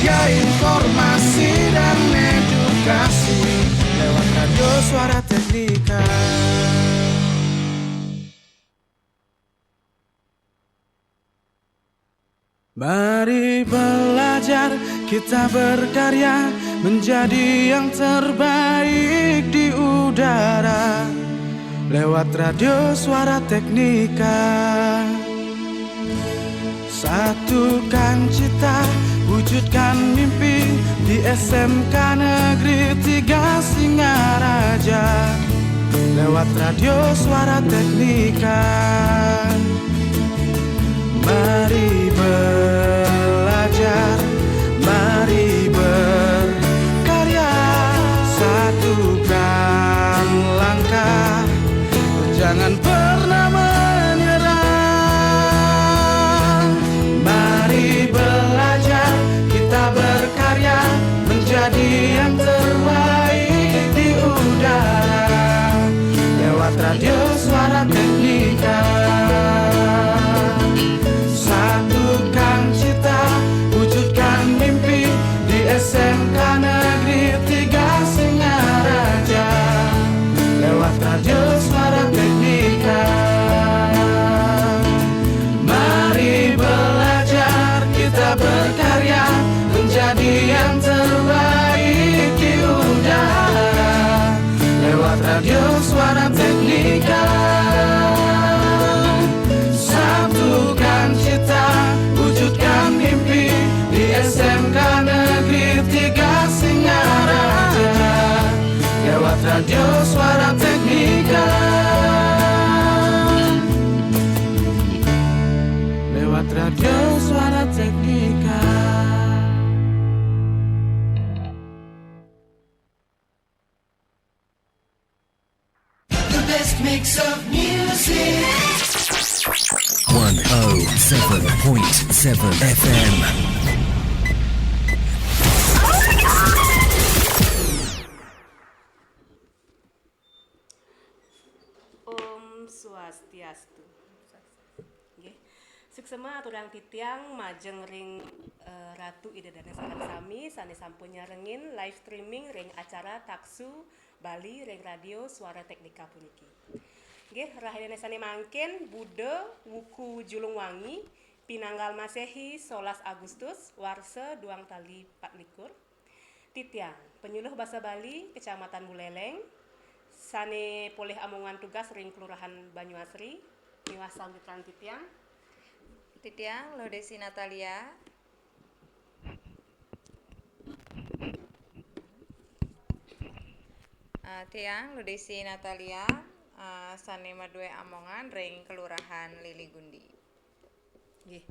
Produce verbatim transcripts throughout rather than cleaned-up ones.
Ya, informasi dan edukasi lewat Radio Suara Teknika. Mari belajar, kita berkarya, menjadi yang terbaik di udara lewat Radio Suara Teknika. Satukan cita, wujudkan mimpi di S M K Negeri Tiga Singaraja lewat Radio Suara Teknika. Mari belajar, mari berkarya, satukan langkah, jangan pernah menyerah. Mari belajar, kita berkarya, menjadi yang terbaik di udara lewat Radio Suara Teknika. Satukan cita, wujudkan mimpi di S M K Negeri Tiga Singaraja lewat Radio Suara Teknika. Mari belajar, kita berkarya, menjadi yang terbaik di udara lewat Radio Suara Teknika. Satukan cita, wujudkan mimpi di S M K Negeri Tiga Singaraja lewat Radio Suara Teknika. Lewat Radio Suara Teknika. The best mix of music. One oh seven point seven F M. Om Swastiastu. Nggih. Suksema aturang titiang majeng ring, eh, Ratu Ida Dané sareng sami sané sampun nyarengin live streaming ring acara Taksu Bali ring Radio Suara Teknika puniki. Nggih, rahinané sané mangkin, Buda Wuku Julung Wangi, pinanggal Maséhi, solas Agustus, warsa duang tali patlikur. Titiang, penyuluh basa Bali, Kecamatan Buleleng, sané polih amongan tugas ring Kelurahan Banyuasri, miwah sambitran titiang. Titiang, Luh Desi Natalia. Ah, tiang, Luh Desi Natalia, ah, sané madué amongan ring Kelurahan Lili Gundi. Nggih.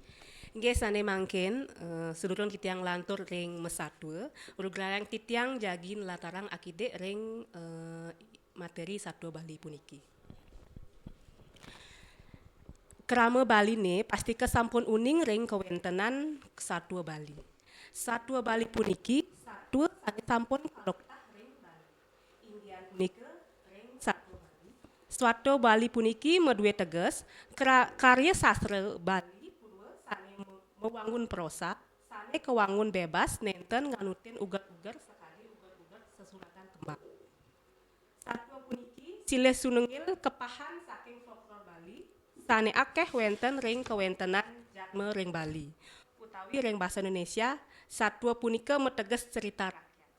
Nggih, sané mangkin, eh, sadurung titiang lantur ring masatua, rugrayang titiang jagi nlatarang akidik ring, eh, materi satua Bali puniki. Krama Baliné pastika sampun uning ring kawéntenan satua Bali. Satua Bali puniki satua sané sampun kaloktah ring Bali. Inggihan punika ring satua Bali. Satua Bali puniki madué teges kra-, karya sastra Bali purwa sané me-, mawangun prosa, sané kawangun bébas nénten nganutin uger-uger sakadi uger-uger sesuratan tembang. Satua puniki silih sinunggil kepahan saking folklor Bali, sané akéh wénten ring kawéntenan jadma ring Bali, utawi ring basa Indonesia, satua punika mateges cerita rakyat.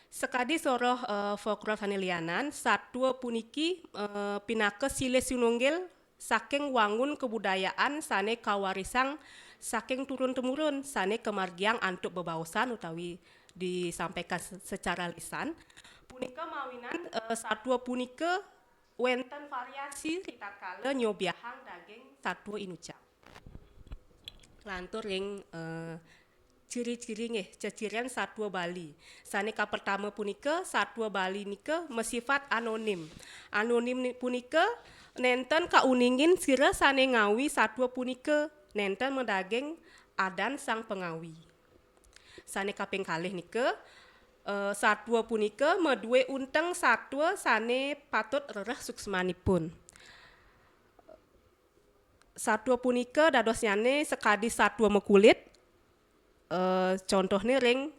Sakadi soroh, eh, folklor sané lianan, satua puniki, eh, pinaka silih sinunggil saking wangun kabudayaan sané kawarisang saking turun-temurun, sané kamargiang antuk bebaosan utawi disampaikan se-, secara lisan. Punika mawinan, eh, satua punika wénten variasi ritatkala nyobiahang daging satua inucap. Lantur ring, eh, ciri-ciri nggih, ceciren satua Bali. Sané kapertama punika, satua Bali nika masifat anonim. Anonim ni-, punika nénten kauningin sira sané ngawi satua punika, nénten madaging adan sang pangawi. Sané kaping kalih nika, eh, satua punika madué unteng satua sané patut rereh suksmanipun. Satua punika dadosnyané sakadi satua makulit, Eh, contohné ring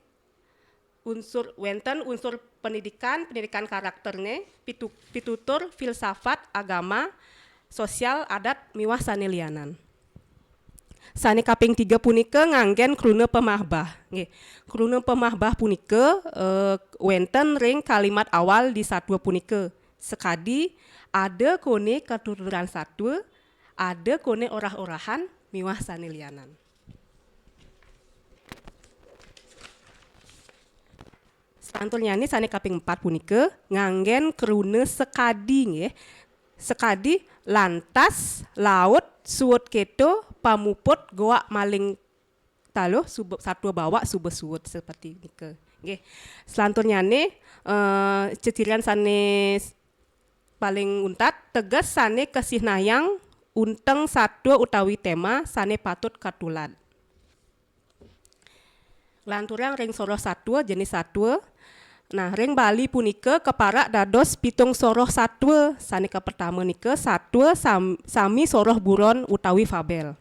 unsur, wénten unsur pendidikan, pendidikan karakterné, pitu-, pitutur, filsafat, agama, sosial, adat, miwah sané lianan. Sané kaping tiga punika nganggén kruna pamahbah. Nggih. Kruna pamahbah punika, eh, wénten ring kalimat awal di satua punika. Sakadi, ada koné katuturan satua, ada koné orah-orahan, miwah sané lianan. Salanturnyané sané kaping empat punika nganggén kruna sakadi, nggih. Sakadi, lantas, laut, suud kéto, pamuput, goak, maling, taluh, suba, satua bawak, suba suud, seperti nika. Nggih. Salanturnyané, eh, cecirian sané s-, paling untat, teges sané kasihnayang unteng satua utawi téma sané patut katulad. Nglanturang ring soroh satua, jenis satua. Nah, ring Bali punika kaparak dados pitung soroh satua. Sané kapertama nika satua sam-, sami soroh buron utawi fabel.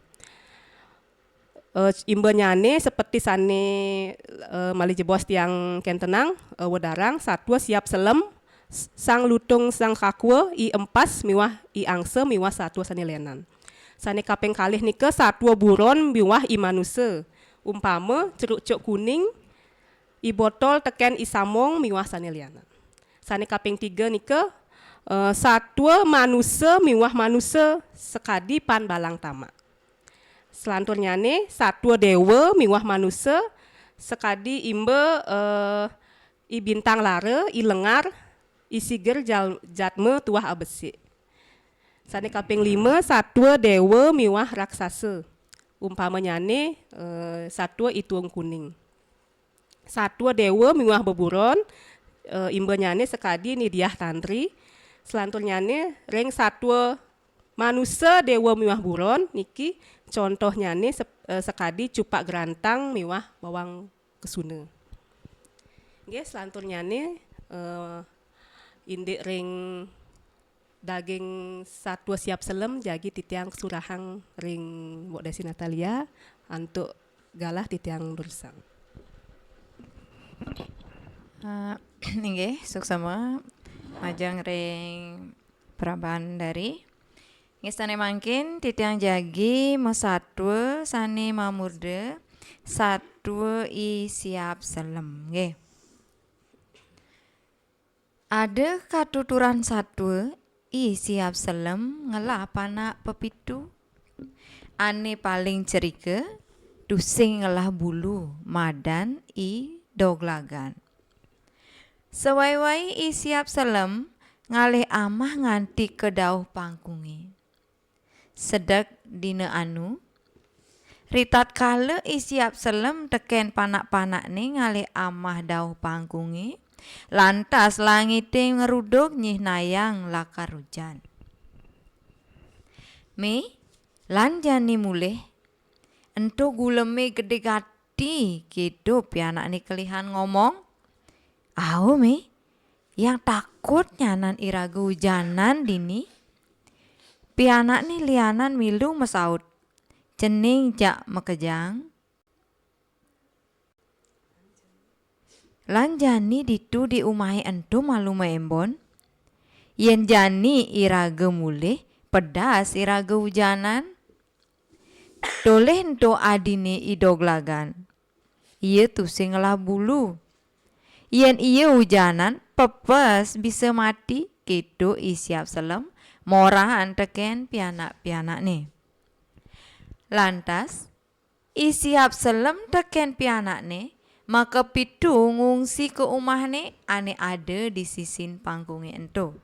Eh, imbanyané seperti sané, eh, malih jebos tiang kéntenang, eh, wedarang, satua Siap Selem, s-, Sang Lutung Sang Kakwa, I Empas miwah I Angsa miwah satua sané lianan. Sané kaping kalih nika satua buron miwah I Manusa. Umpama Ceruk Cuk Kuning, I Botol tekén I Samong miwah sané lianan. Sané kaping tiga nika, eh, satua manusa miwah manusa sakadi Pan Balang Tamak. Salanturnyané satua déwa miwah manusa sakadi imba, eh, I Bintang Lara, I Lengar, I Sigir Jal-, Jatma tuah abesik. Sané kaping lima satua déwa miwah raksasa. Umpamanyané, eh, satua I Tuung Kuning. Satua déwa miwah beburon, eh, imbanyané sakadi Ni Diah Tantri. Salanturnyané ring satua manusa déwa miwah buron niki contohnyané sep-, eh, sakadi Cupak Grantang miwah Bawang Kesuna. Nggih, salanturnyané, eh, indik ring daging satua Siap Selem jagi titiang kasurahang ring Mbok Desi Natalia antuk galah titiang durusang. Ah, inggih, suksema majeng ring Prabandari. Inggih, sané mangkin titiang jagi masatua sané mamurda satua I Siap Selem. Nggih. Ada katuturan satua, I Siap Selem ngelah panak pepitu. Ané paling ceriga, tusing ngelah bulu, madan I Doglagan. Sawai-wai I Siap Selem ngalih amah nganti ka dauh pangkungé. Sedek dina anu, ritatkala I Siap Selem tekén panak-panakné ngalih amah dauh pangkungé, lantas langité ngrudug nyihnayang lakar ujan. "Mé, lan jani mulih, ento gulemé gedé gati," kéto pianakné kelihan ngomong. "Ao, Mé, yang takut nyanan iraga ujanan dini." Pianakné lianan milu masaut, "Cening jak makejang." "Lan jani ditu di umahé ento malu maembon? Yén jani iraga mulih, pedas iraga ujanan." Tolih ento adiné I Doglagan. Ia tusing ngelah bulu. Yén ia ujanan, pepes bisa mati, kéto I Siap Selem, morahan tekén pianak-pianakné. Lantas, I Siap Selem tekén pianakné, makapitu ngungsi ka umahné ané ada di sisin pangkungé ento.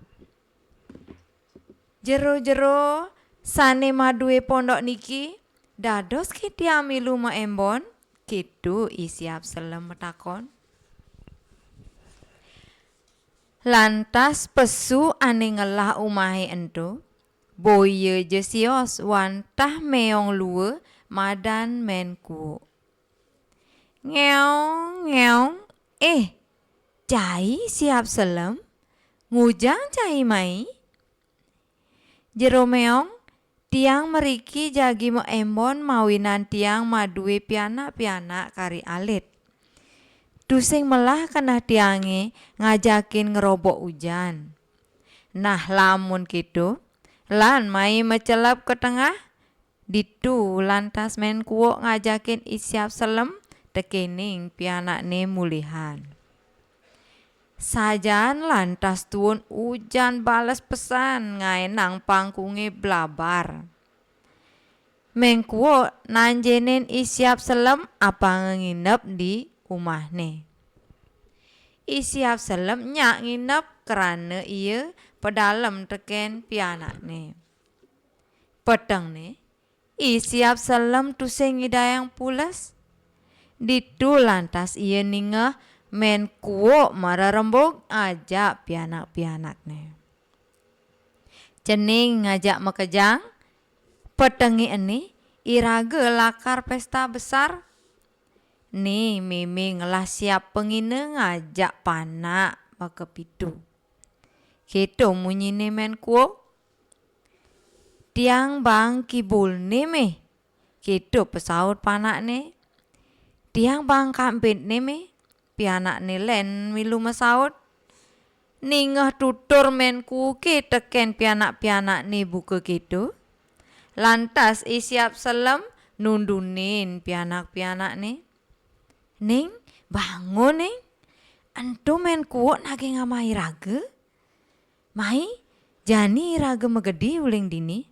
"Jero-jero sané madué pondok niki, dados ké tiang milu maembon?" kéto I Siap Selem matakon. Lantas pesu ané ngelah umahé ento, boya ja sios wantah méong lua madan Mén Kuuk. "Ngéong, ngéong, eh, cai Siap Selem, ngujang cai mai?" Jero méong, Tiang mriki jagi maembon mawinan tiang madué pianak-pianak kari alit. Tusing melah keneh tiangé ngajakin ngrobok ujan. Nah, lamun kéto, lan mai macelep ka tengah, ditu lantas Mén Kuuk ngajakin I Siap Selem tekéning pianakné mulihan. Sajan lantas tuun ujan bales pesan ngaénang pangkungé blabar. Mén Kuuk nanjénin I Siap Selem apanga nginep di umahné. I Siap Selem nyak nginep krana ia pedalem tekén pianakné. Petengné, I Siap Selem tusing nyidayang pules. Ditu lantas ia ningeh Mén Kuuk marerembug ajak pianak-pianakné. Cening ngajak makejang, petengé ené iraga lakar pésta besar. Né mémé ngelah siap pangina ngajak panak makapitu. Kéto munyiné Mén Kuuk. "Tiang baang kibulné méh," kéto pasaut panakné. "Tiang baang kambitné méh," pianakné lén milu masaut. Ningeh tutur Mén Kuuké tekén pianak-pianakné buka kéto, lantas I Siap Selem nundunin pianak-pianakné. "Ning, bangun, Ning. Ento Mén Kuuk nagih ngamah iraga. Mai, jani iraga magedi uling dini.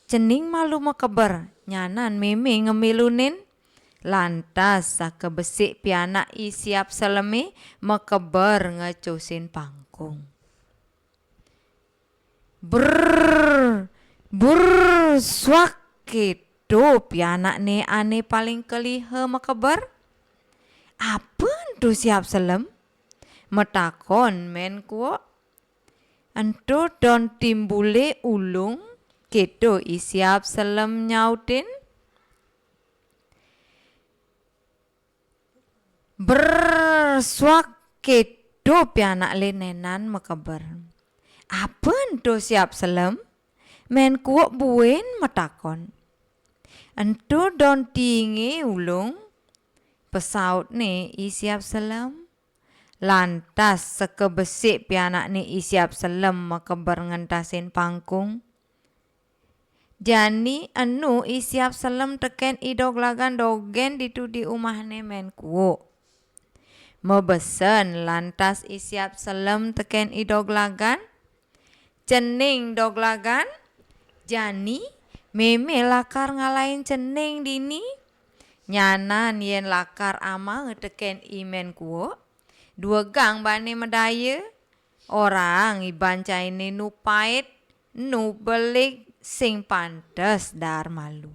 Cening malu makeber," nyanan mémé ngamilunin. Lantas sakabesik pianak I Siap Selemé makeber ngecusin pangkung. Brrr, brrr, suak, kéto pianakné ané paling keliha makeber. "Apa ento Siap Selem?" matakon Mén Kuuk. "Ento don timbulé ulung," kéto I Siap Selem nyautin. Brrr, suak, kéto pianak linenan makeber. "Apa ento Siap Selem?" Mén Kuuk buin matakon. "Ento don tiingé ulung," pasautné I Siap Selem. Lantas sakabesik pianakné I Siap Selem makeber ngentasin pangkung. Jani enu I Siap Selem tekén I Doglagan dogén ditu di umahné Mén Kuuk. Mabesen lantas I Siap Selem tekén I Doglagan, "Cening Doglagan, jani mémé lakar ngalahin cening dini. Nyanan yén lakar amaha tekén I Mén Kuuk, duegang bane madaya, oraang iban cainé nu pait, nu belig, sing pantes daar malu.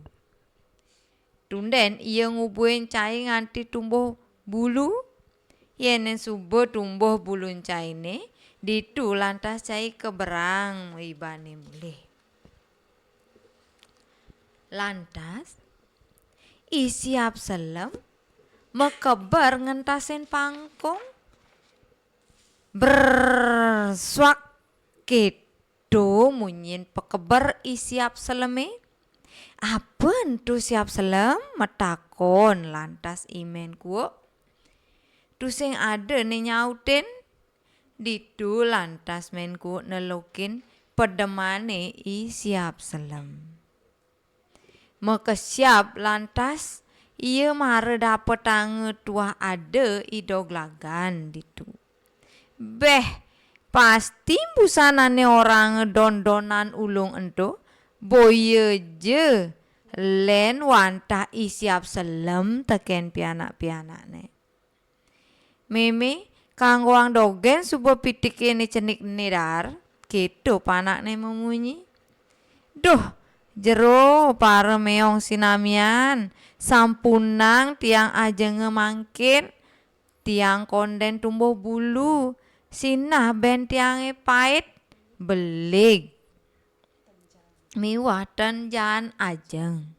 Tundén ia ngubuhin cai nganti tumbuh bulu. Yén suba tumbuh bulun cainé, ditu lantas cai keberang ibané mulih." Lantas, I Siap Selem makeber ngentasin pangkung. Brrr, suak, kéto munyin pakeber I Siap Selemé. "Apa ento Siap Selem?" matakon lantas I Mén Kuuk. Tusing ada né nyautin. Ditu lantas Mén Kuuk nelukin pedemané I Siap Selem. Makesiab lantas ia mara dapetanga tuah ada I Doglagan ditu. "Béh, pasti busanané oranga don-donan ulung ento, boya ja lén wantah I Siap Selem tekén pianak-pianakné." "Mémé, kanggoang dogén suba pitiké né cenik né daar," kéto panakné mamunyi. "Duh, jero para méong sinamian, sampunang tiang ajenga mangkin. Tiang kondén tumbuh bulu, sinah bén tiangé pait, belig, miwah tan jaan ajeng.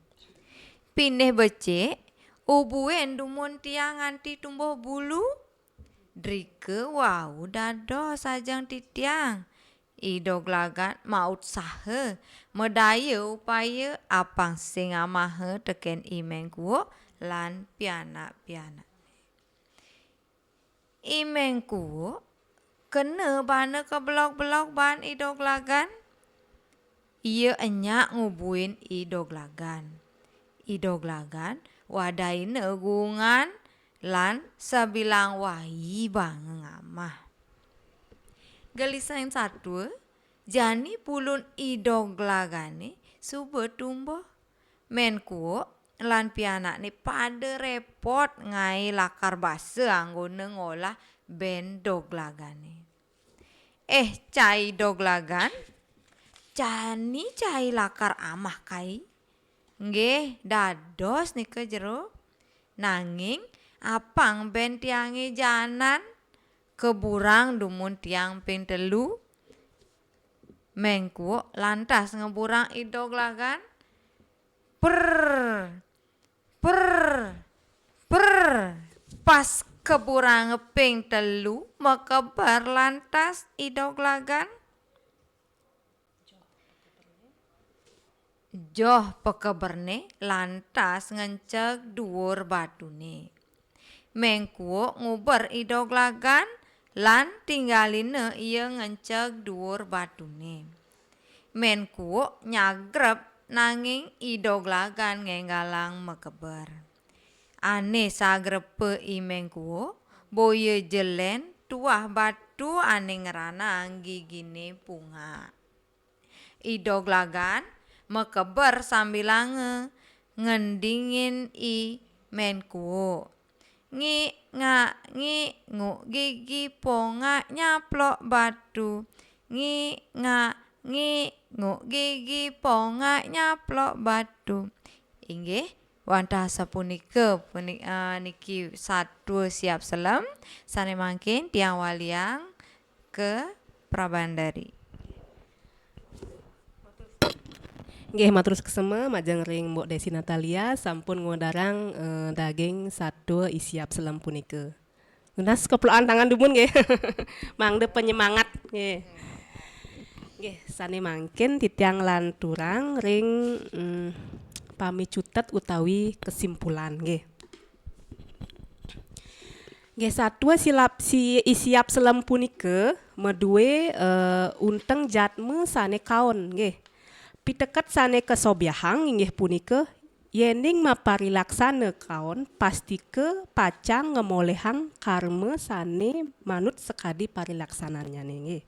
Pinih becik, ubuin dumun tiang nganti tumbuh bulu. Drika wau dados ajeng titiang, I Doglagan mautsaha, madaya upaya apang sing amaha tekén I Méng Kuuk lan pianak-pianak. I Méng Kuuk kena bana kabelog-belog baan I Doglagan. Ia nyak ngubuin I Doglagan. I Doglagan wadaina guungan lan sabilang wai banga ngamah. Gelisang satua, jani pulun I Doglagané suba tumbuh. Méng Kuuk lan pianakné pada répot ngaé lakar basa anggona ngolah bén Doglagané. "Eh, cai Doglagan, jani cai lakar amah kai?" "Nggih, dados nika jero. Nanging apang bén tiangé janan, kaburang dumun tiang ping telu." Méng Kuuk lantas ngaburang I Doglagan. Prr, prr, prr. Pas kaburanga ping telu, makeber lantas I Doglagan. Joh pakeberné lantas ngenceg duur batuné. Méng Kuuk nguber I Doglagan lan tinggalina ia ngenceg duur batuné. Méng Kuuk nyagrep, nanging I Doglagan ngénggalang makeber. Ané sagrepa I Méng Kuuk, boya jelén tuah batu ané ngranaang giginé pungak. I Doglagan makeber sambilanga ngendingin I Méng Kuuk. "Ngik ngak ngik nguk gigi pongak nyaplok batu. Ngik ngak ngik nguk gigi pongak nyaplok batu." Inggih, wantah sapunika puni-, ah, niki satua siap selem, sané mangkin tiang waliang ka Prabandari. Nggih, matur suksma majeng ring Mbok Desi Natalia sampun ngwedarang, eh, daging satua I Siap Selem punika. Nunas keplokan tangan dumun nggih. Mangda penyemangat nggih. Nggih, sané mangkin titiang lanturang ring, mm, pamicutet utawi kesimpulan nggih. Nggih, satua silap si I Siap Selem punika madué, eh, unteng jatma sané kaon nggih. Piteket sané kasobiahang inggih punika, yéning maparilaksana kaon, pastika pacang ngamolihang karma sané manut sakadi parilaksanannyané nggih.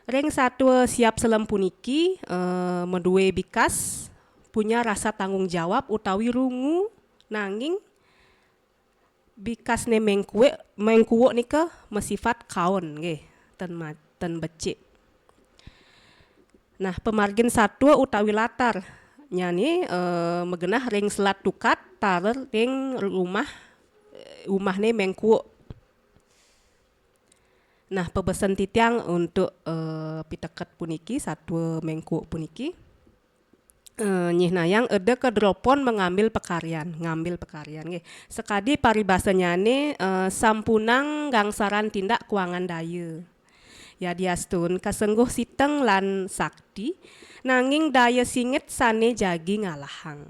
Ring satua Siap Selem puniki, eh, madué bikas punya rasa tanggung jawab utawi rungu, nanging bikasné Méng Kuuk, Méng Kuuk nika masifat kaon nggih, ten ma-, ten becik. Nah, pamargin satua utawi latar nyané, eh, magenah ring Selat Tukat, taler ring rumah, eh, umahné Méng Kuuk. Nah, pabesen titiang untuk, eh, piteket puniki, satua Méng Kuuk puniki. Eh, nyihnayang eda ka dropon mengambil pakaryan, ngambil pakaryan nggih. Sakadi paribasanyané, eh, sampunang gangsaran tindak kuangan daya. Yadiastun kasengguh siteng lan sakti, nanging daya singit sané jagi ngalahang.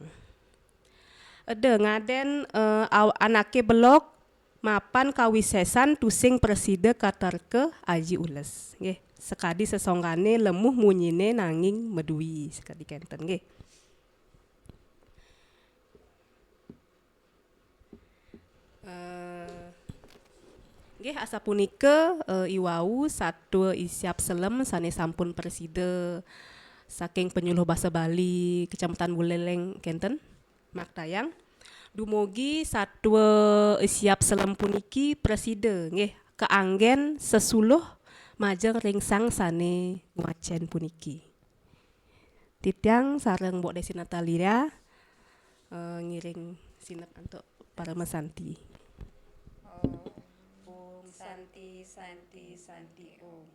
Eda ngadén, eh, aw-, anaké belog mapan kawisésan tusing prasida katerka aji ules. Nggih, sakadi sesonggané lemuh munyiné nanging madui, sakadi kénten nggih. Eh, nggih, asapunika, eh, iwau satua I Siap Selem sané sampun prasida saking Penyuluh Basa Bali Kecamatan Buleleng kénten maktayang. Dumugi satua I Siap Selem puniki prasida nggih kaanggén sesuluh majeng ring sang sané ngwacén puniki. Titiang sareng Mbok Desi Natalia, eh, ngiring sineb antuk paramasanti. Om Santi, Santi, Santi Om.